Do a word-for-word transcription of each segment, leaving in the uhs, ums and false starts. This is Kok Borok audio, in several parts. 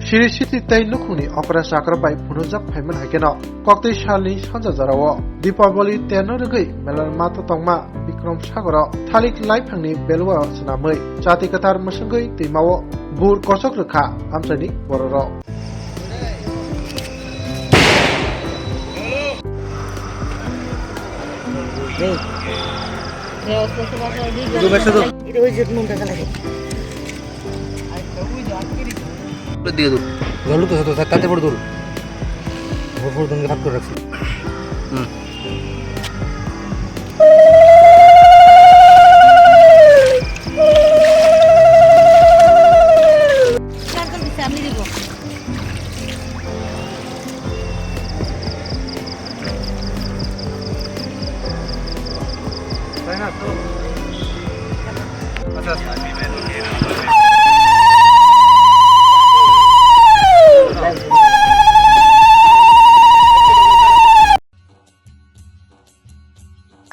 Siri siti tei nukhungni okra chakra bai phunukjak phaimani hai kheno koktwi salni sanja jorao Dipaboli terno rwgwi Melarmata tongma Bikrom Sagoro thalik laiphangni belwao swnamwi chati kwthar mwswngwi twimao bur kosok rwkha amchaini bororok. দিয়ে দেবো। জল তো হতো, তাতে বড় দূর। ভোর ভোর জনকে ভাত করে রাখছি। হুম।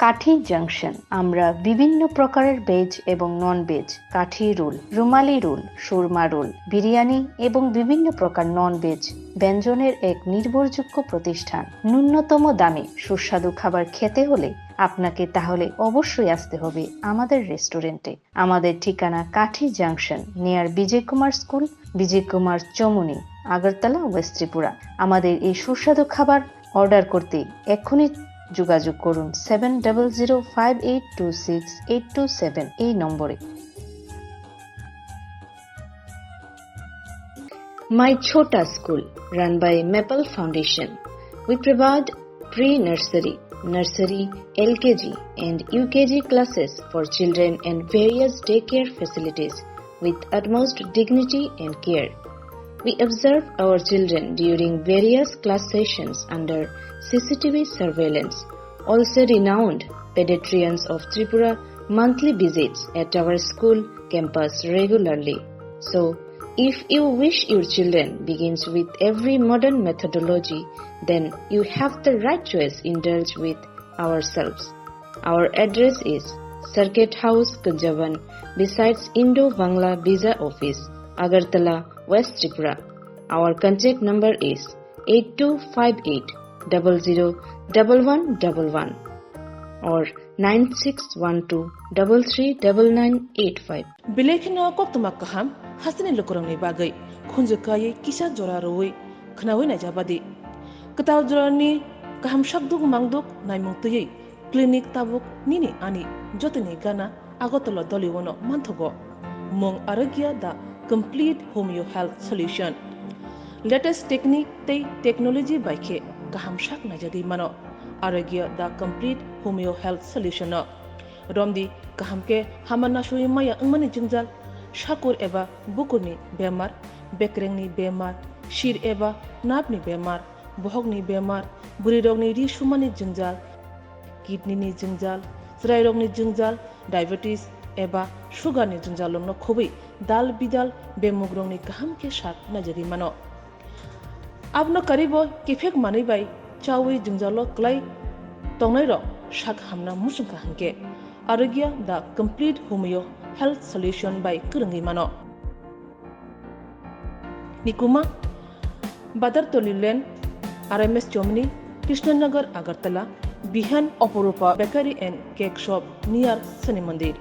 কাঠি জাংশন। আমরা বিভিন্ন প্রকারের ভেজ এবং নন ভেজ, কাঠি রোল, রুমালি রোল, সুরমা রোল, বিরিয়ানি এবং বিভিন্ন প্রকার নন ভেজ ব্যঞ্জনের এক নির্ভরযোগ্য প্রতিষ্ঠান। ন্যূনতম দামে সুস্বাদু খাবার খেতে হলে আপনাকে তাহলে অবশ্যই আসতে হবে আমাদের রেস্টুরেন্টে। আমাদের ঠিকানা কাঠি junction, near Bijoy Kumar school, Bijoy Kumar Chowmuhani, Agartala, west Tripura. আমাদের এই সুস্বাদু খাবার অর্ডার করতে এক্ষুনি যোগাযোগ করুন seven double zero five eight two six eight two seven এই নম্বরে। My Chhota School, run by Maple Foundation. We provide pre-nursery, nursery, L K G and U K G classes for children and various daycare facilities with utmost dignity and care. We observe our children during various class sessions under C C T V surveillance. Also renowned pediatricians of Tripura monthly visits at our school campus regularly. So, if you wish your children begins with every modern methodology, then you have the right choice. Indulge with ourselves. Our address is Circuit House, Kunjaban, besides Indo-Bangla Visa Office, Agartala, West Tripura. Our contact number is eight two five eight double zero double one double one or nine six one two double three double nine eight five. Belai kheno koktwma kaham hasteni lukurokni bagwi khunju kaiwi kisa jora rwui khwnaui naijabadi. Kwtal jorani kaham sakduk mangduk naimung twiwi clinic tabuk nini ani jotoni gana Agartala Doliwono manthogo. Mung Arogya the complete homeo health solution. Latest technique tei technology bai khe kaham sak naijagwi mano Arogya the complete homeo health solution no. Romdi kaham khe hama nasui maya wngmani jwngjal, sakur eba bukurni bemar, bekrengni bemar, sir eba nerve ni bemar, bohokni bemar, bwrwirokni ri sumani jwngjal, kidney ni jwngjal, chwrairokni jwngjal, diabetes eba sugar ni jwngjal rokno khobwi dal bidal bemugrokni kaham khe sak naijagwi mano. Abono karibo kiphek manwi bai chawi jwngjalo kwlai tongnairok sak hamna muchungkha hwnkhe Arogya the complete homeo health solution bai kwrwngwi mano. Nikuma, Badartoli Lane, R M S Chomni, Krishnanagar, Agartala, Bihan, Oporupa Bakery and Cake Shop near Shani Mandir.